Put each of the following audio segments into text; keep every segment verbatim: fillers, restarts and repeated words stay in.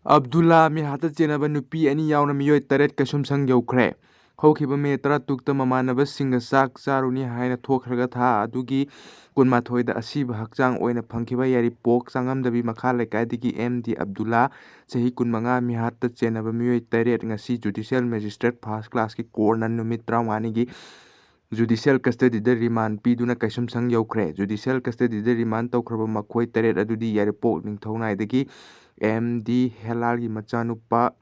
ꯑꯕꯗꯨꯜꯂꯥ ꯃꯤꯍꯥꯠꯇ ꯆꯦꯟꯅꯕ ꯅꯨꯄꯤ ꯑꯅꯤ ꯌꯥꯎꯅ ꯃꯤꯑꯣꯏ ꯇꯔꯦꯠ ꯀꯩꯁꯨꯝꯁꯪ ꯌꯧꯈ꯭ꯔꯦ꯫ ꯍꯧꯈꯤꯕ ꯃꯦ ꯇꯔꯥꯇꯔꯨꯛꯇ ꯃꯃꯥꯟꯅꯕꯁꯤꯡꯒ ꯆꯥꯛ ꯆꯥꯔꯨꯅꯤ ꯍꯥꯏꯅ ꯊꯣꯛꯈ꯭ꯔꯒ ꯊꯥ ꯑꯗꯨꯒꯤ ꯀꯨꯟꯃꯥꯊꯣꯏꯗ ꯑꯁꯤꯕ ꯍꯛꯆꯥꯡ ꯑꯣꯏꯅ ꯐꯪꯈꯤꯕ ꯌꯥꯏꯔꯤꯄꯣꯛ ꯆꯥꯉꯝꯗꯕꯤ ꯃꯈꯥ ꯂꯩꯀꯥꯏꯗꯒꯤ ꯑꯦꯝ ꯗꯤ ꯑꯕꯗꯨꯜꯂꯥ, ꯆꯍꯤ ꯀꯨꯟꯃꯉꯥ, ꯃꯤꯍꯥꯠꯇ ꯆꯦꯟꯅꯕ ꯃꯤꯑꯣꯏ ꯇꯔꯦꯠ ꯉꯁꯤ ꯖꯨꯗꯤꯁꯤꯌꯦꯜ ꯃꯦꯖꯤꯁꯇ꯭ꯔꯦꯠ ꯐꯥꯔꯁ ꯀ꯭ꯂꯥꯁꯀꯤ ꯀꯣꯔꯠꯅ ꯅꯨꯃꯤꯠ ꯇꯔꯥꯃꯉꯥꯅꯤꯒꯤ ꯖꯨꯗꯤꯁꯤꯌꯦꯜ ꯀꯁꯇꯗꯤꯗ ꯔꯤꯃꯥꯟ ꯄꯤꯗꯨꯅ ꯀꯩꯁꯨꯝꯁꯪ ꯌꯧꯈ꯭ꯔꯦ꯫ ꯖꯨꯗꯤꯁꯤꯌꯦꯜ ꯀꯁꯇꯗꯤꯗ ꯔꯤꯃꯥꯟ ꯇꯧꯈ꯭ꯔꯕ ꯃꯈꯣꯏ ꯇꯔꯦꯠ ꯑꯗꯨꯗꯤ ꯌꯥꯏꯔꯤꯄꯣꯛ ꯅꯤꯡꯊꯧꯅꯥꯏꯗꯒꯤ ꯑꯦꯝ ꯗꯤ ꯍꯦꯂꯥꯜꯒꯤ ꯃꯆꯥꯅꯨꯄꯥ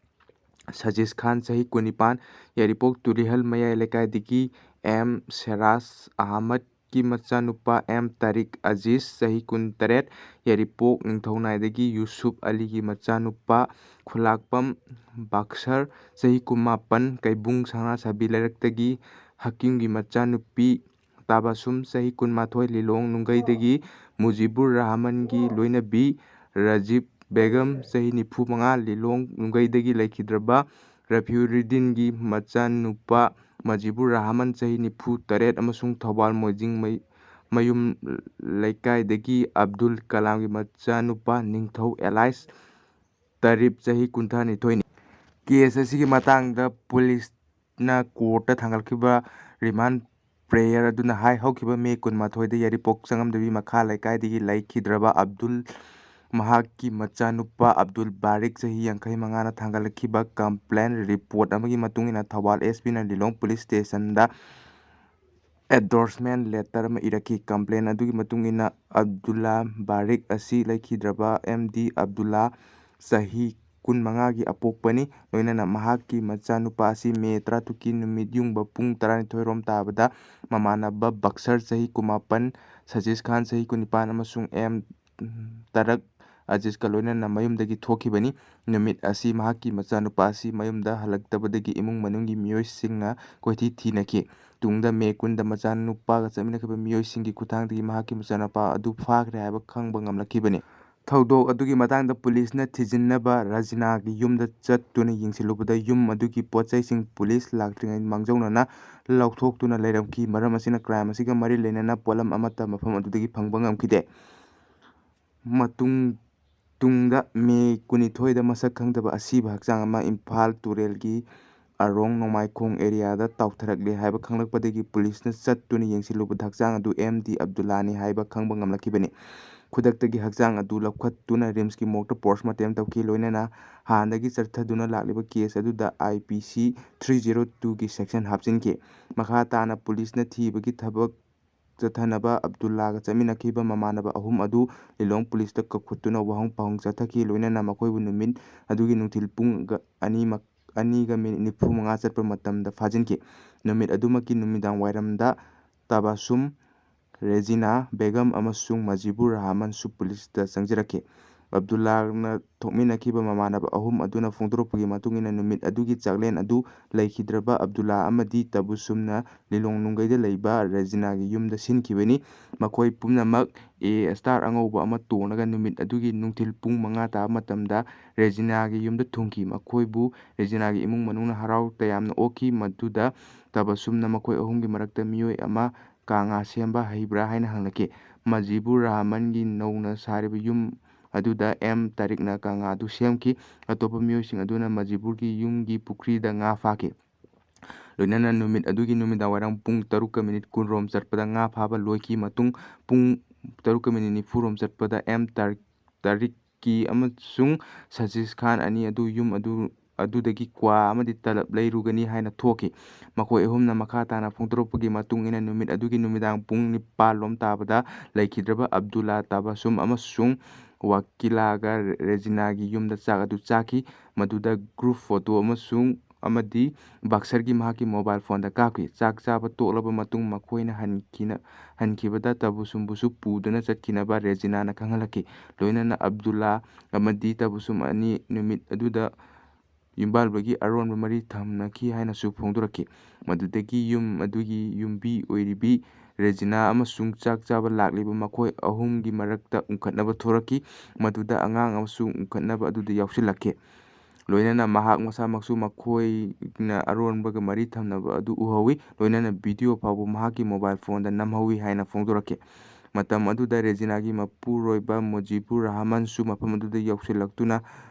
ꯁꯖꯤꯁ ꯈꯥꯟ, ꯆꯍꯤ ꯀꯨꯟꯅꯤꯄꯥꯟ, ꯌꯥꯏꯔꯤꯄꯣꯛ ꯇꯨꯔꯤꯍꯜ ꯃꯌꯥꯏ ꯂꯩꯀꯥꯏꯗꯒꯤ ꯑꯦꯝ ꯁꯦꯔꯥꯖ ꯑꯍꯃꯗꯀꯤ ꯃꯆꯥꯅꯨꯄꯥ ꯑꯦꯝ ꯇꯥꯔꯤꯛ ꯑꯖꯤꯖ, ꯆꯍꯤ ꯀꯨꯟꯇꯔꯦꯠ, ꯌꯥꯏꯔꯤꯄꯣꯛ ꯅꯤꯡꯊꯧꯅꯥꯏꯗꯒꯤ ꯌꯨꯁꯨꯞ ꯑꯂꯤꯒꯤ ꯃꯆꯥꯅꯨꯄꯥ ꯈꯨꯂꯥꯛꯄꯝ ꯕꯥꯛꯁꯔ, ꯆꯍꯤ ꯀꯨꯟꯃꯥꯄꯟ, ꯀꯩꯕꯨꯡ ꯁꯅꯥꯁꯥꯕꯤ ꯂꯩꯔꯛꯇꯒꯤ ꯍꯀꯤꯝꯒꯤ ꯃꯆꯥꯅꯨꯄꯤ ꯇꯥꯕꯁꯨꯝ, ꯆꯍꯤ ꯀꯨꯟꯃꯥꯊꯣꯏ, ꯂꯤꯂꯣꯡ ꯅꯨꯡꯒꯩꯗꯒꯤ ꯃꯨꯖꯤꯕꯨꯔ ꯔꯍꯃꯟꯒꯤ ꯂꯣꯏꯅꯕꯤ ꯔꯖꯤꯕ ꯕꯦꯒꯝ, ꯆꯍꯤ ꯅꯤꯐꯨ ꯃꯉꯥ, ꯂꯤꯂꯣꯡ ꯅꯨꯡꯒꯩꯗꯒꯤ ꯂꯩꯈꯤꯗ꯭ꯔꯕ ꯔꯐꯤꯎꯔꯤꯗꯤꯟꯒꯤ ꯃꯆꯥꯅꯨꯄꯥ ꯃꯖꯤꯕꯨꯔ ꯔꯍꯃꯟ, ꯆꯍꯤ ꯅꯤꯐꯨ ꯇꯔꯦꯠ, ꯑꯃꯁꯨꯡ ꯊꯧꯕꯥꯜ ꯃꯣꯏꯖꯤꯡ ꯃꯩ-, ꯃꯌꯨꯝ ꯂꯩꯀꯥꯏꯗꯒꯤ ꯑꯕꯗꯨꯜ ꯀꯂꯥꯝꯒꯤ ꯃꯆꯥꯅꯨꯄꯥ ꯅꯤꯡꯊꯧ ꯑꯦꯂꯥꯏꯁ ꯇꯔꯤꯞ, ꯆꯍꯤ ꯀꯨꯟꯊ꯭ꯔꯥ ꯅꯤꯊꯣꯏꯅꯤ꯫ ꯀꯦꯁ ꯑꯁꯤꯒꯤ ꯃꯇꯥꯡꯗ ꯄꯨꯂꯤꯁꯅ ꯀꯣꯔꯠꯇ ꯊꯥꯡꯒꯠꯈꯤꯕ ꯔꯤꯃꯥꯟ ꯄ꯭ꯔꯦꯌꯔ ꯑꯗꯨꯅ ꯍꯥꯏ, ꯍꯧꯈꯤꯕ ꯃꯦ ꯀꯨꯟꯃꯥꯊꯣꯏꯗ ꯌꯥꯏꯔꯤꯄꯣꯛ ꯆꯪꯉꯝꯗꯕꯤ ꯃꯈꯥ ꯂꯩꯀꯥꯏꯗꯒꯤ ꯂꯩꯈꯤꯗ꯭ꯔꯕ ꯑꯕꯗꯨꯜ, ꯃꯍꯥꯛꯀꯤ ꯃꯆꯥꯅꯨꯄꯥ ꯑꯕꯗꯨꯜ ꯕꯥꯔꯤꯛ, ꯆꯍꯤ ꯌꯥꯡꯈꯩ ꯃꯉꯥꯅ ꯊꯥꯡꯒꯠꯂꯛꯈꯤꯕ ꯀꯝꯄ꯭ꯂꯦꯟ ꯔꯤꯄꯣꯔꯠ ꯑꯃꯒꯤ ꯃꯇꯨꯡ ꯏꯟꯅ ꯊꯧꯕꯥꯜ ꯑꯦꯁ ꯄꯤꯅ ꯂꯤꯂꯣꯡ ꯄꯨꯂꯤꯁ ꯁ꯭ꯇꯦꯁꯟꯗ ꯑꯦꯟꯗꯣꯔꯁꯃꯦꯟ ꯂꯦꯇꯔ ꯑꯃ ꯏꯔꯛꯈꯤ꯫ ꯀꯝꯄ꯭ꯂꯦꯟ ꯑꯗꯨꯒꯤ ꯃꯇꯨꯡ ꯏꯟꯅ, ꯑꯕꯗꯨꯜꯂꯥ ꯕꯥꯔꯤꯛ ꯑꯁꯤ ꯂꯩꯈꯤꯗ꯭ꯔꯕ ꯑꯦꯝ ꯗꯤ ꯑꯕꯗꯨꯜꯂꯥ, ꯆꯍꯤ ꯀꯨꯟꯃꯉꯥꯒꯤ ꯑꯄꯣꯛꯄꯅꯤ꯫ ꯂꯣꯏꯅꯅ ꯃꯍꯥꯛꯀꯤ ꯃꯆꯥꯅꯨꯄꯥ ꯑꯁꯤ ꯃꯦ ꯇꯔꯥꯇꯔꯨꯛꯀꯤ ꯅꯨꯃꯤꯠ ꯌꯨꯡꯕ ꯄꯨꯡ ꯇꯔꯥꯅꯤꯊꯣꯏ ꯔꯣꯝ ꯇꯥꯕꯗ ꯃꯃꯥꯟꯅꯕ ꯕꯛꯁꯔ, ꯆꯍꯤ ꯀꯨꯟꯃꯥꯄꯟ, ꯁꯖꯤꯁ ꯈꯥꯟ, ꯆꯍꯤ ꯀꯨꯟꯅꯤꯄꯥꯟ, ꯑꯃꯁꯨꯡ ꯑꯦꯝ ꯇꯔꯛ ꯑꯖꯤꯖꯀ ꯂꯣꯏꯅꯅ ꯃꯌꯨꯝꯗꯒꯤ ꯊꯣꯛꯈꯤꯕꯅꯤ꯫ ꯅꯨꯃꯤꯠ ꯑꯁꯤ ꯃꯍꯥꯛꯀꯤ ꯃꯆꯥꯅꯨꯄꯥ ꯑꯁꯤ ꯃꯌꯨꯝꯗ ꯍꯜꯂꯛꯇꯕꯗꯒꯤ ꯏꯃꯨꯡ ꯃꯅꯨꯡꯒꯤ ꯃꯤꯑꯣꯏꯁꯤꯡꯅ ꯀꯣꯏꯊꯤ ꯊꯤꯅꯈꯤ꯫ ꯇꯨꯡꯗ ꯃꯦ ꯀꯨꯟꯗ ꯃꯆꯥꯅꯨꯄꯥꯒ ꯆꯠꯃꯤꯟꯅꯈꯤꯕ ꯃꯤꯑꯣꯏꯁꯤꯡꯒꯤ ꯈꯨꯠꯊꯥꯡꯗꯒꯤ ꯃꯍꯥꯛꯀꯤ ꯃꯆꯥꯅꯨꯄꯥ ꯑꯗꯨ ꯐꯥꯈ꯭ꯔꯦ ꯍꯥꯏꯕ ꯈꯪꯕ ꯉꯝꯂꯛꯈꯤꯕꯅꯤ꯫ ꯊꯧꯗꯣꯛ ꯑꯗꯨꯒꯤ ꯃꯇꯥꯡꯗ ꯄꯨꯂꯤꯁꯅ ꯊꯤꯖꯤꯟꯅꯕ ꯔꯥꯖꯤꯅꯥꯒꯤ ꯌꯨꯝꯗ ꯆꯠꯇꯨꯅ ꯌꯦꯡꯁꯤꯜꯂꯨꯕꯗ ꯌꯨꯝ ꯑꯗꯨꯒꯤ ꯄꯣꯠ ꯆꯩꯁꯤꯡ ꯄꯨꯂꯤꯁ ꯂꯥꯛꯇ꯭ꯔꯤꯉꯩ ꯃꯥꯡꯖꯧꯅꯅ ꯂꯧꯊꯣꯛꯇꯨꯅ ꯂꯩꯔꯝꯈꯤ꯫ ꯃꯔꯝ ꯑꯁꯤꯅ ꯀ꯭ꯔꯥꯏꯝ ꯑꯁꯤꯒ ꯃꯔꯤ ꯂꯩꯅꯅ ꯄꯣꯠꯂꯝ ꯑꯃꯠꯇ ꯃꯐꯝ ꯑꯗꯨꯗꯒꯤ ꯐꯪꯕ ꯉꯝꯈꯤꯗꯦ꯫ ꯃꯇꯨꯡ ꯇꯨꯡꯗ ꯃꯦ ꯀꯨꯟꯅꯤꯊꯣꯏꯗ ꯃꯁꯛ ꯈꯪꯗꯕ ꯑꯁꯤꯕ ꯍꯛꯆꯥꯡ ꯑꯃ ꯏꯝꯐꯥꯜ ꯇꯨꯔꯦꯜꯒꯤ ꯑꯔꯣꯡ ꯅꯣꯡꯃꯥꯏꯈꯣꯡ ꯑꯦꯔꯤꯌꯥꯗ ꯇꯥꯎꯊꯔꯛꯂꯦ ꯍꯥꯏꯕ ꯈꯪꯂꯛꯄꯗꯒꯤ ꯄꯨꯂꯤꯁꯅ ꯆꯠꯇꯨꯅ ꯌꯦꯡꯁꯤꯜꯂꯨꯕꯗ ꯍꯛꯆꯥꯡ ꯑꯗꯨ ꯑꯦꯝ ꯗꯤ ꯑꯕꯗꯨꯜꯂꯥꯅꯤ ꯍꯥꯏꯕ ꯈꯪꯕ ꯉꯝꯂꯛꯈꯤꯕꯅꯤ꯫ ꯈꯨꯗꯛꯇꯒꯤ ꯍꯛꯆꯥꯡ ꯑꯗꯨ ꯂꯧꯈꯠꯇꯨꯅ ꯔꯤꯝꯁꯀꯤ ꯃꯣꯔꯒꯇ ꯄꯣꯁꯃꯣꯔꯇꯦꯝ ꯇꯧꯈꯤ꯫ ꯂꯣꯏꯅꯅ ꯍꯥꯟꯅꯗꯒꯤ ꯆꯠꯊꯗꯨꯅ ꯂꯥꯛꯂꯤꯕ ꯀꯦꯁ ꯑꯗꯨꯗ I P C three zero ꯇꯨꯒꯤ ꯁꯦꯛꯁꯟ ꯍꯥꯞꯆꯤꯟꯈꯤ꯫ ꯃꯈꯥ ꯇꯥꯅ ꯄꯨꯂꯤꯁꯅ ꯊꯤꯕꯒꯤ ꯊꯕꯛ ꯆꯠꯊꯅꯕ ꯑꯕꯗꯨꯜꯂꯥꯒ ꯆꯠꯃꯤꯟꯅꯈꯤꯕ ꯃꯃꯥꯟꯅꯕ ꯑꯍꯨꯝ ꯑꯗꯨ ꯂꯤꯂꯣꯡ ꯄꯨꯂꯤꯁꯇ ꯀꯧꯈꯠꯇꯨꯅ ꯋꯥꯍꯪ ꯄꯥꯎꯍꯪ ꯆꯠꯊꯈꯤ꯫ ꯂꯣꯏꯅꯅ ꯃꯈꯣꯏꯕꯨ ꯅꯨꯃꯤꯠ ꯑꯗꯨꯒꯤ ꯅꯨꯡꯊꯤꯜ ꯄꯨꯡ ꯒ-, ꯑꯅꯤꯃꯛ, ꯑꯅꯤꯒ ꯃꯤꯅꯤꯠ ꯅꯤꯐꯨ ꯃꯉꯥ ꯆꯠꯄ ꯃꯇꯝꯗ ꯐꯥꯖꯤꯟꯈꯤ꯫ ꯅꯨꯃꯤꯠ ꯑꯗꯨꯃꯛꯀꯤ ꯅꯨꯃꯤꯗꯥꯡ ꯋꯥꯏꯔꯝꯗ ꯇꯕꯥꯁꯨꯝ, ꯔꯦꯖꯤꯅꯥ ꯕꯦꯒꯝ ꯑꯃꯁꯨꯡ ꯃꯖꯤꯕꯨꯔ ꯔꯍꯃꯟꯁꯨ ꯄꯨꯂꯤꯁꯇ ꯆꯪꯖꯔꯛꯈꯤ꯫ ꯑꯕꯗꯨꯜꯂꯥꯅ ꯊꯣꯛꯃꯤꯟꯅꯈꯤꯕ ꯃꯃꯥꯟꯅꯕ ꯑꯍꯨꯝ ꯑꯗꯨꯅ ꯐꯣꯡꯗꯣꯔꯛꯄꯒꯤ ꯃꯇꯨꯡ ꯏꯟꯅ, ꯅꯨꯃꯤꯠ ꯑꯗꯨꯒꯤ ꯆꯥꯛꯂꯦꯟ ꯑꯗꯨ ꯂꯩꯈꯤꯗ꯭ꯔꯕ ꯑꯕꯗꯨꯜꯂꯥ ꯑꯃꯗꯤ ꯇꯕꯨꯁꯨꯝꯅ ꯂꯤꯂꯣꯡ ꯅꯨꯡꯒꯩꯗ ꯂꯩꯕ ꯔꯦꯖꯤꯅꯥꯒꯤ ꯌꯨꯝꯗ ꯁꯤꯟꯈꯤꯕꯅꯤ꯫ ꯃꯈꯣꯏ ꯄꯨꯝꯅꯃꯛ ꯑꯦ ꯑꯦꯁꯇꯥꯔ ꯑꯉꯧꯕ ꯑꯃ ꯇꯣꯡꯂꯒ ꯅꯨꯃꯤꯠ ꯑꯗꯨꯒꯤ ꯅꯨꯡꯊꯤꯜ ꯄꯨꯡ ꯃꯉꯥ ꯇꯥꯕ ꯃꯇꯝꯗ ꯔꯦꯖꯤꯅꯥꯒꯤ ꯌꯨꯝꯗ ꯊꯨꯡꯈꯤ꯫ ꯃꯈꯣꯏꯕꯨ ꯔꯦꯖꯤꯅꯥꯒꯤ ꯏꯃꯨꯡ ꯃꯅꯨꯡꯅ ꯍꯔꯥꯎ ꯇꯌꯥꯝꯅ ꯑꯣꯛꯈꯤ꯫ ꯃꯗꯨꯗ ꯇꯕꯁꯨꯝꯅ ꯃꯈꯣꯏ ꯑꯍꯨꯝꯒꯤ ꯃꯔꯛꯇ ꯃꯤꯑꯣꯏ ꯑꯃ ꯀꯥ ꯉꯥ ꯁꯦꯝꯕ ꯍꯩꯕ꯭ꯔꯥ ꯍꯥꯏꯅ ꯍꯪꯂꯛꯈꯤ꯫ ꯃꯖꯤꯕꯨꯔ ꯔꯍꯃꯟꯒꯤ ꯅꯧꯅ ꯁꯥꯔꯤꯕ ꯌꯨꯝ ꯑꯗꯨꯗ ꯑꯦꯝ ꯇꯥꯔꯤꯛꯅ ꯀꯥ ꯉꯥ ꯑꯗꯨ ꯁꯦꯝꯈꯤ꯫ ꯑꯇꯣꯞꯄ ꯃꯤꯑꯣꯏꯁꯤꯡ ꯑꯗꯨꯅ ꯃꯖꯤꯕꯨꯔꯒꯤ ꯌꯨꯝꯒꯤ ꯄꯨꯈ꯭ꯔꯤꯗ ꯉꯥ ꯐꯥꯈꯤ꯫ ꯂꯣꯏꯅꯅ ꯅꯨꯃꯤꯠ ꯑꯗꯨꯒꯤ ꯅꯨꯃꯤꯗꯥꯡ ꯋꯥꯏꯔꯝ ꯄꯨꯡ ꯇꯔꯨꯛꯀ ꯃꯤꯅꯤꯠ ꯀꯨꯟ ꯔꯣꯝ ꯆꯠꯄꯗ ꯉꯥ ꯐꯥꯕ ꯂꯣꯏꯈꯤ꯫ ꯃꯇꯨꯡ ꯄꯨꯡ ꯇꯔꯨꯛꯀ ꯃꯤꯅꯤꯠ ꯅꯤꯐꯨ ꯔꯣꯝ ꯆꯠꯄꯗ ꯑꯦꯝ ꯇꯥꯔꯤꯛ, ꯇꯥꯔꯤꯛꯀꯤ ꯑꯃꯁꯨꯡ ꯁꯖꯤꯁ ꯈꯥꯟ ꯑꯅꯤ ꯑꯗꯨ ꯌꯨꯝ ꯑꯗꯨ, ꯑꯗꯨꯗꯒꯤ ꯀ꯭ꯋꯥ ꯑꯃꯗꯤ ꯇꯂꯕ ꯂꯩꯔꯨꯒꯅꯤ ꯍꯥꯏꯅ ꯊꯣꯛꯈꯤ꯫ ꯃꯈꯣꯏ ꯑꯍꯨꯝꯅ ꯃꯈꯥ ꯇꯥꯅ ꯐꯣꯡꯗꯣꯔꯛꯄꯒꯤ ꯃꯇꯨꯡ ꯏꯟꯅ, ꯅꯨꯃꯤꯠ ꯑꯗꯨꯒꯤ ꯅꯨꯃꯤꯗꯥꯡ ꯄꯨꯡ ꯅꯤꯄꯥꯜ ꯂꯣꯝ ꯇꯥꯕꯗ ꯂꯩꯈꯤꯗ꯭ꯔꯕ ꯑꯕꯗꯨꯜꯂꯥ, ꯇꯕꯥꯁꯨꯝ ꯑꯃꯁꯨꯡ ꯋꯥꯀꯤꯂꯥꯒ ꯔꯦꯖꯤꯅꯥꯒꯤ ꯌꯨꯝꯗ ꯆꯥꯛ ꯑꯗꯨ ꯆꯥꯈꯤ꯫ ꯃꯗꯨꯗ ꯒ꯭ꯔꯨꯞ ꯐꯣꯇꯣ ꯑꯃꯁꯨꯡ, ꯑꯃꯗꯤ ꯕꯥꯛꯁꯔꯒꯤ ꯃꯍꯥꯛꯀꯤ ꯃꯣꯕꯥꯏꯜ ꯐꯣꯟꯗ ꯀꯥꯞꯈꯤ꯫ ꯆꯥꯛ ꯆꯥꯕ ꯇꯣꯛꯂꯕ ꯃꯇꯨꯡ ꯃꯈꯣꯏꯅ ꯍꯟꯈꯤꯅ-, ꯍꯟꯈꯤꯕꯗ ꯇꯕꯨꯁꯨꯝꯕꯨꯁꯨ ꯄꯨꯗꯨꯅ ꯆꯠꯈꯤꯅꯕ ꯔꯦꯖꯤꯅꯥꯅ ꯈꯪꯍꯜꯂꯛꯈꯤ꯫ ꯂꯣꯏꯅꯅ ꯑꯕꯗꯨꯜꯂꯥ ꯑꯃꯗꯤ ꯇꯕꯨꯁꯨꯝ ꯑꯅꯤ ꯅꯨꯃꯤꯠ ꯑꯗꯨꯗ ꯌꯨꯝꯕꯥꯜꯕꯒꯤ ꯑꯔꯣꯟꯕ ꯃꯔꯤ ꯊꯝꯅꯈꯤ ꯍꯥꯏꯅꯁꯨ ꯐꯣꯡꯗꯣꯔꯛꯈꯤ꯫ ꯃꯗꯨꯗꯒꯤ ꯌꯨꯝ ꯑꯗꯨꯒꯤ ꯌꯨꯝꯕꯤ ꯑꯣꯏꯔꯤꯕꯤ ꯔꯦꯖꯤꯅꯥ ꯑꯃꯁꯨꯡ ꯆꯥꯛ ꯆꯥꯕ ꯂꯥꯛꯂꯤꯕ ꯃꯈꯣꯏ ꯑꯍꯨꯝꯒꯤ ꯃꯔꯛꯇ ꯎꯪꯈꯠꯅꯕ ꯊꯣꯔꯛꯈꯤ꯫ ꯃꯗꯨꯗ ꯑꯉꯥꯡ ꯑꯃꯁꯨ ꯎꯪꯈꯠꯅꯕ ꯑꯗꯨꯗ ꯌꯥꯎꯁꯤꯜꯂꯛꯈꯤ꯫ ꯂꯣꯏꯅꯅ ꯃꯍꯥꯛ ꯃꯁꯥꯃꯛꯁꯨ ꯃꯈꯣꯏꯅ ꯑꯔꯣꯟꯕꯒ ꯃꯔꯤ ꯊꯝꯅꯕ ꯑꯗꯨ ꯎꯍꯧꯏ꯫ ꯂꯣꯏꯅꯅ ꯚꯤꯗꯤꯑꯣ ꯐꯥꯎꯕ ꯃꯍꯥꯛꯀꯤ ꯃꯣꯕꯥꯏꯜ ꯐꯣꯟꯗ ꯅꯝꯍꯧꯏ ꯍꯥꯏꯅ ꯐꯣꯡꯗꯣꯔꯛꯈꯤ꯫ ꯃꯇꯝ ꯑꯗꯨꯗ ꯔꯦꯖꯤꯅꯥꯒꯤ ꯃꯄꯨꯔꯣꯏꯕ ꯃꯨꯖꯤꯕꯨꯔ ꯔꯍꯃꯟꯁꯨ ꯃꯐꯝ ꯑꯗꯨꯗ ꯌꯧꯁꯤꯜꯂꯛꯇꯨꯅ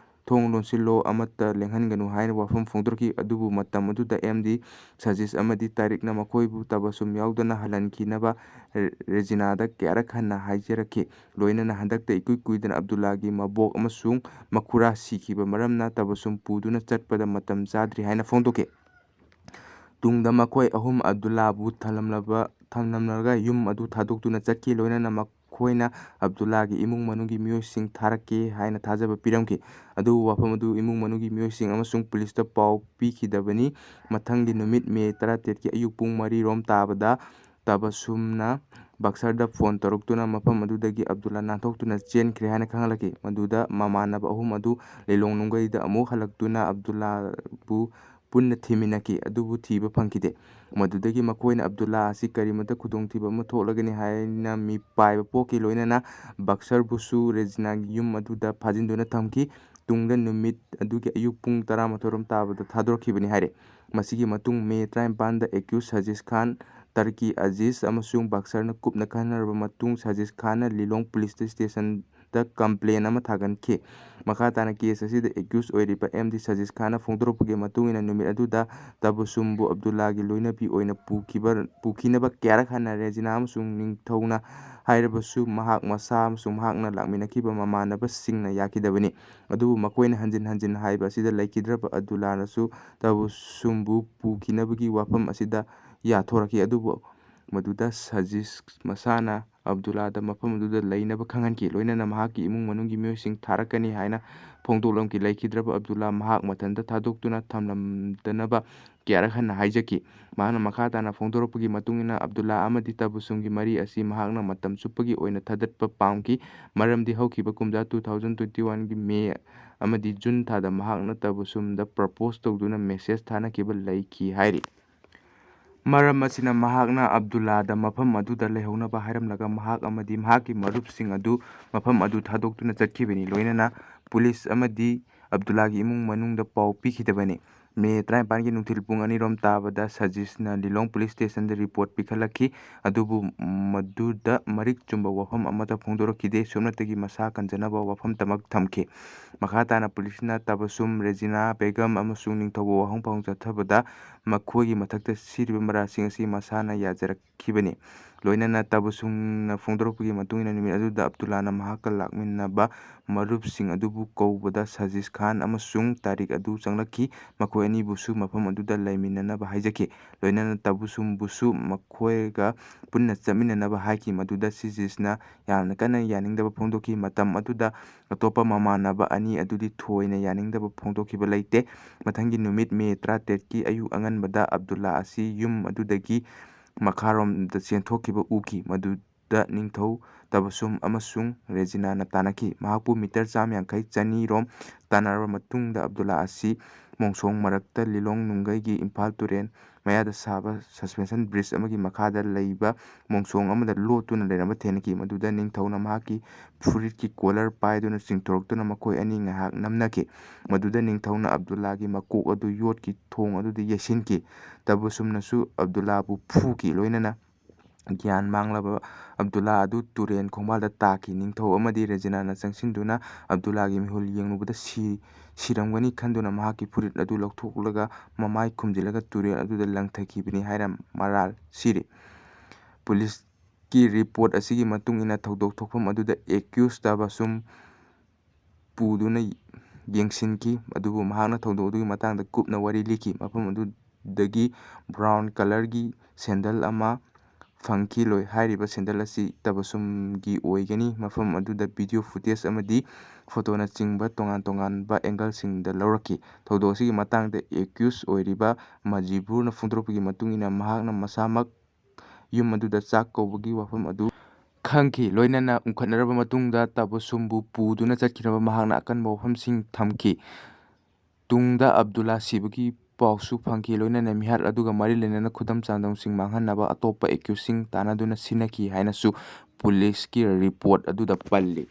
"ꯊꯣꯡ ꯂꯣꯟꯁꯤꯜꯂꯣ, ꯑꯃꯠꯇ ꯂꯦꯡꯍꯟꯒꯅꯨ" ꯍꯥꯏꯅ ꯋꯥꯐꯝ ꯐꯣꯡꯗꯣꯔꯛꯈꯤ꯫ ꯑꯗꯨꯕꯨ ꯃꯇꯝ ꯑꯗꯨꯗ ꯑꯦꯝ ꯗꯤ ꯁꯖꯤꯁ ꯑꯃꯗꯤ ꯇꯥꯔꯤꯛꯅ ꯃꯈꯣꯏꯕꯨ ꯇꯕꯁꯨꯝ ꯌꯥꯎꯗꯅ ꯍꯜꯍꯟꯈꯤꯅꯕ ꯔꯦ-, ꯔꯦꯖꯤꯅꯥꯗ ꯀꯌꯥꯔꯛ ꯍꯟꯅ ꯍꯥꯏꯖꯔꯛꯈꯤ꯫ ꯂꯣꯏꯅꯅ ꯍꯟꯗꯛꯇ ꯏꯀꯨꯏ ꯀꯨꯏꯗꯅ ꯑꯕꯗꯨꯜꯂꯥꯒꯤ ꯃꯕꯣꯛ ꯑꯃꯁꯨꯡ ꯃꯈꯨꯔꯥ ꯁꯤꯈꯤꯕ ꯃꯔꯝꯅ ꯇꯕꯁꯨꯝ ꯄꯨꯗꯨꯅ ꯆꯠꯄꯗ ꯃꯇꯝ ꯆꯥꯗ꯭ꯔꯤ ꯍꯥꯏꯅ ꯐꯣꯡꯗꯣꯛꯈꯤ꯫ ꯇꯨꯡꯗ ꯃꯈꯣꯏ ꯑꯍꯨꯝ ꯑꯕꯗꯨꯜꯂꯥꯕꯨ ꯊꯝꯂꯝꯂꯕ-, ꯊꯝꯂꯝꯂꯒ ꯌꯨꯝ ꯑꯗꯨ ꯊꯥꯗꯣꯛꯇꯨꯅ ꯆꯠꯈꯤ꯫ ꯂꯣꯏꯅꯅ ꯃꯈꯣꯏꯅ ꯑꯕꯗꯨꯜꯂꯥꯒꯤ ꯏꯃꯨꯡ ꯃꯅꯨꯡꯒꯤ ꯃꯤꯑꯣꯏꯁꯤꯡ ꯊꯥꯔꯛꯀꯦ ꯍꯥꯏꯅ ꯊꯥꯖꯕ ꯄꯤꯔꯝꯈꯤ꯫ ꯑꯗꯨꯕꯨ ꯋꯥꯐꯝ ꯑꯗꯨ ꯏꯃꯨꯡ ꯃꯅꯨꯡꯒꯤ ꯃꯤꯑꯣꯏꯁꯤꯡ ꯑꯃꯁꯨꯡ ꯄꯨꯂꯤꯁꯇ ꯄꯥꯎ ꯄꯤꯈꯤꯗꯕꯅꯤ꯫ ꯃꯊꯪꯒꯤ ꯅꯨꯃꯤꯠ ꯃꯦ ꯇꯔꯥꯇꯔꯦꯠꯀꯤ ꯑꯌꯨꯛ ꯄꯨꯡ ꯃꯔꯤ ꯔꯣꯝ ꯇꯥꯕꯗ ꯇꯕꯁꯨꯝꯅ ꯕꯛꯁꯔꯗ ꯐꯣꯟ ꯇꯧꯔꯛꯇꯨꯅ ꯃꯐꯝ ꯑꯗꯨꯗꯒꯤ ꯑꯕꯗꯨꯜꯂꯥ ꯅꯥꯟꯊꯣꯛꯇꯨꯅ ꯆꯦꯟꯈ꯭ꯔꯦ ꯍꯥꯏꯅ ꯈꯪꯍꯜꯂꯛꯈꯤ꯫ ꯃꯗꯨꯗ ꯃꯃꯥꯟꯅꯕ ꯑꯍꯨꯝ ꯑꯗꯨ ꯂꯤꯂꯣꯡ ꯅꯨꯡꯒꯩꯗ ꯑꯃꯨꯛ ꯍꯜꯂꯛꯇꯨꯅ ꯑꯕꯗꯨꯜꯂꯥꯕꯨ ꯄꯨꯟꯅ ꯊꯤꯃꯤꯟꯅꯈꯤ, ꯑꯗꯨꯕꯨ ꯊꯤꯕ ꯐꯪꯈꯤꯗꯦ꯫ ꯃꯗꯨꯗꯒꯤ ꯃꯈꯣꯏꯅ ꯑꯕꯗꯨꯜꯂꯥ ꯑꯁꯤ ꯀꯔꯤꯃꯠꯇ ꯈꯨꯗꯣꯡꯊꯤꯕ ꯑꯃ ꯊꯣꯛꯂꯒꯅꯤ ꯍꯥꯏꯅ ꯃꯤꯄꯥꯏꯕ ꯄꯣꯛꯈꯤ, ꯂꯣꯏꯅꯅ ꯕꯛꯁꯔꯕꯨꯁꯨ ꯔꯦꯖꯤꯅꯥꯒꯤ ꯌꯨꯝ ꯑꯗꯨꯗ ꯐꯥꯖꯤꯟꯗꯨꯅ ꯊꯝꯈꯤ꯫ ꯇꯨꯡꯗ ꯅꯨꯃꯤꯠ ꯑꯗꯨꯒꯤ ꯑꯌꯨꯛ ꯄꯨꯡ ꯇꯔꯥꯃꯥꯊꯣꯏ ꯔꯣꯝ ꯇꯥꯕꯗ ꯊꯥꯗꯣꯔꯛꯈꯤꯕꯅꯤ ꯍꯥꯏꯔꯦ꯫ ꯃꯁꯤꯒꯤ ꯃꯇꯨꯡ ꯃꯦ ꯇꯔꯥꯅꯤꯄꯥꯟꯗ ꯑꯦꯀ꯭ꯌꯨꯁ ꯁꯖꯤꯁ ꯈꯥꯟ, ꯇꯔꯀꯤ ꯑꯖꯤꯖ ꯑꯃꯁꯨꯡ ꯕꯛꯁꯔꯅ ꯀꯨꯞꯅ ꯈꯟꯅꯔꯕ ꯃꯇꯨꯡ ꯁꯖꯤꯁ ꯈꯥꯟꯅ ꯂꯤꯂꯣꯡ ꯄꯨꯂꯤꯁ ꯁ꯭ꯇꯦꯁꯟꯗ ꯀꯝꯄ꯭ꯂꯦꯟ ꯑꯃ ꯊꯥꯒꯠꯈꯤ꯫ ꯃꯈꯥ ꯇꯥꯅ ꯀꯦꯁ ꯑꯁꯤꯗ ꯑꯦꯀ꯭ꯌꯨꯁ ꯑꯣꯏꯔꯤꯕ ꯑꯦꯝ ꯗꯤ ꯁꯖꯤꯁ ꯈꯥꯟꯅ ꯐꯣꯡꯗꯣꯔꯛꯄꯒꯤ ꯃꯇꯨꯡ ꯏꯟꯅ ꯅꯨꯃꯤꯠ ꯑꯗꯨꯗ ꯇꯕꯁꯨꯝꯕꯨ ꯑꯕꯗꯨꯜꯂꯥꯒꯤ ꯂꯣꯏꯅꯕꯤ ꯑꯣꯏꯅ ꯄꯨꯈꯤꯕ, ꯄꯨꯈꯤꯅꯕ ꯀꯌꯥꯔꯛ ꯍꯟꯅ ꯔꯦꯖꯤꯅꯥ ꯑꯃꯁꯨꯡ ꯅꯤꯡꯊꯧꯅ ꯍꯥꯏꯔꯕꯁꯨ ꯃꯍꯥꯛ ꯃꯁꯥ ꯑꯃꯁꯨꯡ ꯃꯍꯥꯛꯅ ꯂꯥꯛꯃꯤꯟꯅꯈꯤꯕ ꯃꯃꯥꯟꯅꯕꯁꯤꯡꯅ ꯌꯥꯈꯤꯗꯕꯅꯤ꯫ ꯑꯗꯨꯕꯨ ꯃꯈꯣꯏꯅ ꯍꯟꯖꯤꯟ ꯍꯟꯖꯤꯟ ꯍꯥꯏꯕ ꯑꯁꯤꯗ ꯂꯩꯈꯤꯗ꯭ꯔꯕ ꯑꯕꯗꯨꯜꯂꯥꯅꯁꯨ ꯇꯕꯁꯨꯝꯕꯨ ꯄꯨꯈꯤꯅꯕꯒꯤ ꯋꯥꯐꯝ ꯑꯁꯤꯗ ꯌꯥꯊꯣꯔꯛꯈꯤ꯫ ꯑꯗꯨꯕꯨ ꯃꯗꯨꯗ ꯁꯖꯤꯁ ꯃꯁꯥꯅ ꯑꯕꯗꯨꯜꯂꯥꯗ ꯃꯐꯝ ꯑꯗꯨꯗ ꯂꯩꯅꯕ ꯈꯪꯍꯟꯈꯤ, ꯂꯣꯏꯅꯅ ꯃꯍꯥꯛꯀꯤ ꯏꯃꯨꯡ ꯃꯅꯨꯡꯒꯤ ꯃꯤꯑꯣꯏꯁꯤꯡ ꯊꯥꯔꯛꯀꯅꯤ ꯍꯥꯏꯅ ꯐꯣꯡꯗꯣꯛꯂꯝꯈꯤ꯫ ꯂꯩꯈꯤꯗ꯭ꯔꯕ ꯑꯕꯗꯨꯜꯂꯥ ꯃꯍꯥꯛ ꯃꯊꯟꯇ ꯊꯥꯗꯣꯛꯇꯨꯅ ꯊꯝꯂꯝꯗꯅꯕ ꯀꯌꯥꯔꯛ ꯍꯟꯅ ꯍꯥꯏꯖꯈꯤ꯫ ꯃꯍꯥꯛꯅ ꯃꯈꯥ ꯇꯥꯅ ꯐꯣꯡꯗꯣꯔꯛꯄꯒꯤ ꯃꯇꯨꯡ ꯏꯟꯅ, ꯑꯕꯗꯨꯜꯂꯥ ꯑꯃꯗꯤ ꯇꯕꯁꯨꯝꯒꯤ ꯃꯔꯤ ꯑꯁꯤ ꯃꯍꯥꯛꯅ ꯃꯇꯝ ꯆꯨꯞꯄꯒꯤ ꯑꯣꯏꯅ ꯊꯥꯗꯠꯄ ꯄꯥꯝꯈꯤ, ꯃꯔꯝꯗꯤ ꯍꯧꯈꯤꯕ ꯀꯨꯝꯖꯥ two thousand twenty oneꯒꯤ ꯃꯦ ꯑꯃꯗꯤ ꯖꯨꯟ ꯊꯥꯗ ꯃꯍꯥꯛꯅ ꯇꯕꯁꯨꯝꯗ ꯄ꯭ꯔꯄꯣꯁ ꯇꯧꯗꯨꯅ ꯃꯦꯁꯦꯖ ꯊꯥꯅꯈꯤꯕ ꯂꯩꯈꯤ ꯍꯥꯏꯔꯤ꯫ ꯃꯔꯝ ꯑꯁꯤꯅ ꯃꯍꯥꯛꯅ ꯑꯕꯗꯨꯜꯂꯥꯗ ꯃꯐꯝ ꯑꯗꯨꯗ ꯂꯩꯍꯧꯅꯕ ꯍꯥꯏꯔꯝꯂꯒ ꯃꯍꯥꯛ ꯑꯃꯗꯤ ꯃꯍꯥꯛꯀꯤ ꯃꯔꯨꯞꯁꯤꯡ ꯑꯗꯨ ꯃꯐꯝ ꯑꯗꯨ ꯊꯥꯗꯣꯛꯇꯨꯅ ꯆꯠꯈꯤꯕꯅꯤ꯫ ꯂꯣꯏꯅꯅ ꯄꯨꯂꯤꯁ ꯑꯃꯗꯤ ꯑꯕꯗꯨꯜꯂꯥꯒꯤ ꯏꯃꯨꯡ ꯃꯅꯨꯡꯗ ꯄꯥꯎ ꯄꯤꯈꯤꯗꯕꯅꯤ꯫ ꯃꯦ ꯇꯔꯥꯅꯤꯄꯥꯟꯒꯤ ꯅꯨꯡꯊꯤꯜ ꯄꯨꯡ ꯑꯅꯤꯔꯣꯝ ꯇꯥꯕꯗ ꯁꯖꯤꯁꯅ ꯂꯤꯂꯣꯡ ꯄꯨꯂꯤꯁ ꯁ꯭ꯇꯦꯁꯟꯗ ꯔꯤꯄꯣꯔꯠ ꯄꯤꯈꯠꯂꯛꯈꯤ꯫ ꯑꯗꯨꯕꯨ ꯃꯗꯨꯗ ꯃꯔꯤꯛ ꯆꯨꯝꯕ ꯋꯥꯐꯝ ꯑꯃꯠꯇ ꯐꯣꯡꯗꯣꯔꯛꯈꯤꯗꯦ꯫ ꯁꯨꯞꯅꯇꯒꯤ ꯃꯁꯥ ꯀꯟꯖꯅꯕ ꯋꯥꯐꯝꯇꯃꯛ ꯊꯝꯈꯤ꯫ ꯃꯈꯥ ꯇꯥꯅ ꯄꯨꯂꯤꯁꯅ ꯇꯕꯁꯨꯝ, ꯔꯦꯖꯤꯅꯥ ꯕꯦꯒꯝ ꯑꯃꯁꯨꯡ ꯅꯤꯡꯊꯧꯕ ꯋꯥꯍꯪ ꯐꯥꯎ ꯆꯠꯊꯕꯗ ꯃꯈꯣꯏꯒꯤ ꯃꯊꯛꯇ ꯁꯤꯔꯤꯕ ꯃꯔꯥꯜꯁꯤꯡ ꯑꯁꯤ ꯃꯁꯥꯅ ꯌꯥꯖꯔꯛꯈꯤꯕꯅꯤ꯫ ꯂꯣꯏꯅꯅ ꯇꯕꯁꯨꯝꯅ ꯐꯣꯡꯗꯣꯔꯛꯄꯒꯤ ꯃꯇꯨꯡ ꯏꯟꯅ ꯅꯨꯃꯤꯠ ꯑꯗꯨꯗ ꯑꯕꯗꯨꯜꯂꯥꯅ ꯃꯍꯥꯛꯀ ꯂꯥꯛꯃꯤꯟꯅꯕ ꯃꯔꯨꯞꯁꯤꯡ ꯑꯗꯨꯕꯨ ꯀꯧꯕꯗ ꯁꯖꯤꯁ ꯈꯥꯟ ꯑꯃꯁꯨꯡ ꯇꯥꯔꯤꯛ ꯑꯗꯨ ꯆꯪꯂꯛꯈꯤ꯫ ꯃꯈꯣꯏ ꯑꯅꯤꯕꯨꯁꯨ ꯃꯐꯝ ꯑꯗꯨꯗ ꯂꯩꯃꯤꯟꯅꯅꯕ ꯍꯥꯏꯖꯈꯤ꯫ ꯂꯣꯏꯅꯅ ꯇꯕꯁꯨꯝꯕꯨꯁꯨ ꯃꯈꯣꯏꯒ ꯄꯨꯟꯅ ꯆꯠꯃꯤꯟꯅꯅꯕ ꯍꯥꯏꯈꯤ꯫ ꯃꯗꯨꯗ ꯁꯤꯖꯤꯁꯅ ꯌꯥꯝꯅ ꯀꯟꯅ ꯌꯥꯅꯤꯡꯗꯕ ꯐꯣꯡꯗꯣꯛꯈꯤ꯫ ꯃꯇꯝ ꯑꯗꯨꯗ ꯑꯇꯣꯞꯄ ꯃꯃꯥꯟꯅꯕ ꯑꯅꯤ ꯑꯗꯨꯗꯤ ꯊꯣꯏꯅ ꯌꯥꯅꯤꯡꯗꯕ ꯐꯣꯡꯗꯣꯛꯈꯤꯕ ꯂꯩꯇꯦ꯫ ꯃꯊꯪꯒꯤ ꯅꯨꯃꯤꯠ ꯃꯦ ꯇꯔꯥꯇꯔꯦꯠꯀꯤ ꯑꯌꯨꯛ ꯑꯉꯟꯕꯗ ꯑꯕꯗꯨꯜꯂꯥ ꯑꯁꯤ ꯌꯨꯝ ꯑꯗꯨꯗꯒꯤ ꯃꯈꯥꯔꯣꯝꯗ ꯆꯦꯟꯊꯣꯛꯈꯤꯕ ꯎꯈꯤ꯫ ꯃꯗꯨꯗ ꯅꯤꯡꯊꯧ ꯇꯕꯁꯨꯝ ꯑꯃꯁꯨꯡ ꯔꯦꯖꯤꯅꯥꯅ ꯇꯥꯟꯅꯈꯤ꯫ ꯃꯍꯥꯛꯄꯨ ꯃꯤꯇꯔ ꯆꯥꯝꯃ ꯌꯥꯡꯈꯩ, ꯆꯅꯤꯔꯣꯝ ꯇꯥꯟꯅꯔꯕ ꯃꯇꯨꯡꯗ ꯑꯕꯗꯨꯜꯂꯥ ꯑꯁꯤ ꯃꯣꯡꯁꯣꯡ ꯃꯔꯛꯇ ꯂꯤꯂꯣꯡ ꯅꯨꯡꯒꯩꯒꯤ ꯏꯝꯐꯥꯜ ꯇꯨꯔꯦꯜ ꯃꯌꯥꯗ ꯁꯥꯕ ꯁꯁꯄꯦꯟꯁꯟ ꯕ꯭ꯔꯤꯖ ꯑꯃꯒꯤ ꯃꯈꯥꯗ ꯂꯩꯕ ꯃꯣꯡꯁꯣꯡ ꯑꯃꯗ ꯂꯣꯠꯇꯨꯅ ꯂꯩꯔꯝꯕ ꯊꯦꯡꯅꯈꯤ꯫ ꯃꯗꯨꯗ ꯅꯤꯡꯊꯧꯅ ꯃꯍꯥꯛꯀꯤ ꯐꯨꯔꯤꯠꯀꯤ ꯀꯣꯂꯔ ꯄꯥꯏꯗꯨꯅ ꯆꯤꯡꯊꯣꯔꯛꯇꯨꯅ ꯃꯈꯣꯏ ꯑꯅꯤ ꯉꯥꯏꯍꯥꯛ ꯅꯝꯅꯈꯤ꯫ ꯃꯗꯨꯗ ꯅꯤꯡꯊꯧꯅ ꯑꯕꯗꯨꯜꯂꯥꯒꯤ ꯃꯀꯣꯛ ꯑꯗꯨ ꯌꯣꯠꯀꯤ ꯊꯣꯡ ꯑꯗꯨꯗ ꯌꯩꯁꯤꯟꯈꯤ꯫ ꯇꯕꯁꯨꯝꯅꯁꯨ ꯑꯕꯗꯨꯜꯂꯥꯕꯨ ꯐꯨꯈꯤ꯫ ꯂꯣꯏꯅꯅ ꯒ꯭ꯌꯥꯟ ꯃꯥꯡꯂꯕ ꯑꯕꯗꯨꯜꯂꯥ ꯑꯗꯨ ꯇꯨꯔꯦꯟ ꯈꯣꯡꯕꯥꯜꯗ ꯇꯥꯈꯤ꯫ ꯅꯤꯡꯊꯧ ꯑꯃꯗꯤ ꯔꯦꯖꯤꯅꯥꯅ ꯆꯪꯁꯤꯟꯗꯨꯅ ꯑꯕꯗꯨꯜꯂꯥꯒꯤ ꯃꯤꯍꯨꯜ ꯌꯦꯡꯂꯨꯕꯗ ꯁꯤ-, ꯁꯤꯔꯝꯒꯅꯤ ꯈꯟꯗꯨꯅ ꯃꯍꯥꯛꯀꯤ ꯐꯨꯔꯤꯠ ꯑꯗꯨ ꯂꯧꯊꯣꯛꯂꯒ ꯃꯃꯥꯏ ꯈꯨꯝꯖꯤꯜꯂꯒ ꯇꯨꯔꯦꯜ ꯑꯗꯨꯗ ꯂꯪꯊꯈꯤꯕꯅꯤ ꯍꯥꯏꯅ ꯃꯔꯥꯜ ꯁꯤꯔꯤ꯫ ꯄꯨꯂꯤꯁꯀꯤ ꯔꯤꯄꯣꯔꯠ ꯑꯁꯤꯒꯤ ꯃꯇꯨꯡ ꯏꯟꯅ ꯊꯧꯗꯣꯛ ꯊꯣꯛꯐꯝ ꯑꯗꯨꯗ ꯑꯦꯀ꯭ꯌꯨꯁ ꯇꯕꯁꯨꯝ ꯄꯨꯗꯨꯅ ꯌꯦꯡꯁꯤꯟꯈꯤ, ꯑꯗꯨꯕꯨ ꯃꯍꯥꯛꯅ ꯊꯧꯗꯣꯛ ꯑꯗꯨꯒꯤ ꯃꯇꯥꯡꯗ ꯀꯨꯞꯅ ꯋꯥꯔꯤ ꯂꯤꯈꯤ꯫ ꯃꯐꯝ ꯑꯗꯨꯗꯒꯤ ꯕ꯭ꯔꯥꯎꯟ ꯀꯂꯔꯒꯤ ꯁꯦꯟꯗꯜ ꯑꯃ ꯐꯪꯈꯤ꯫ ꯂꯣꯏ-, ꯍꯥꯏꯔꯤꯕ ꯁꯦꯟꯗꯜ ꯑꯁꯤ ꯇꯕꯁꯨꯝꯒꯤ ꯑꯣꯏꯒꯅꯤ꯫ ꯃꯐꯝ ꯑꯗꯨꯗ ꯚꯤꯗꯤꯑꯣ ꯐꯨꯇꯦꯖ ꯑꯃꯗꯤ ꯐꯣꯇꯣꯅꯆꯤꯡꯕ ꯇꯣꯉꯥꯟ ꯇꯣꯉꯥꯟꯕ ꯑꯦꯡꯒꯜꯁꯤꯡꯗ ꯂꯧꯔꯛꯈꯤ꯫ ꯊꯧꯗꯣꯛ ꯑꯁꯤꯒꯤ ꯃꯇꯥꯡꯗ ꯑꯦꯀ꯭ꯌꯨꯁ ꯑꯣꯏꯔꯤꯕ ꯃꯖꯤꯕꯨꯔꯅ ꯐꯣꯡꯗꯣꯔꯛꯄꯒꯤ ꯃꯇꯨꯡ ꯏꯟꯅ, ꯃꯍꯥꯛꯅ ꯃꯁꯥꯃꯛ ꯌꯨꯝ ꯑꯗꯨꯗ ꯆꯥꯛ ꯀꯧꯕꯒꯤ ꯋꯥꯐꯝ ꯑꯗꯨ ꯈꯪꯈꯤ꯫ ꯂꯣꯏꯅꯅ ꯎꯪꯈꯠꯅꯔꯕ ꯃꯇꯨꯡꯗ ꯇꯕꯁꯨꯝꯕꯨ ꯄꯨꯗꯨꯅ ꯆꯠꯈꯤꯅꯕ ꯃꯍꯥꯛꯅ ꯑꯀꯟꯕ ꯋꯥꯐꯝꯁꯤꯡ ꯊꯝꯈꯤ꯫ ꯇꯨꯡꯗ ꯑꯕꯗꯨꯜꯂꯥ ꯁꯤꯕꯒꯤ ꯄꯥꯎꯁꯨ ꯐꯪꯈꯤ꯫ ꯂꯣꯏꯅꯅ ꯃꯤꯍꯥꯠ ꯑꯗꯨꯒ ꯃꯔꯤ ꯂꯩꯅꯅ ꯈꯨꯗꯝ ꯆꯥꯡꯗꯝꯁꯤꯡ ꯃꯥꯡꯍꯟꯅꯕ ꯑꯇꯣꯞꯄ ꯑꯦꯀ꯭ꯌꯨꯁꯁꯤꯡ ꯇꯥꯟꯅꯗꯨꯅ ꯁꯤꯟꯅꯈꯤ ꯍꯥꯏꯅꯁꯨ ꯄꯨꯂꯤꯁꯀꯤ ꯔꯤꯄꯣꯔꯠ ꯑꯗꯨꯗ ꯄꯜꯂꯤ꯫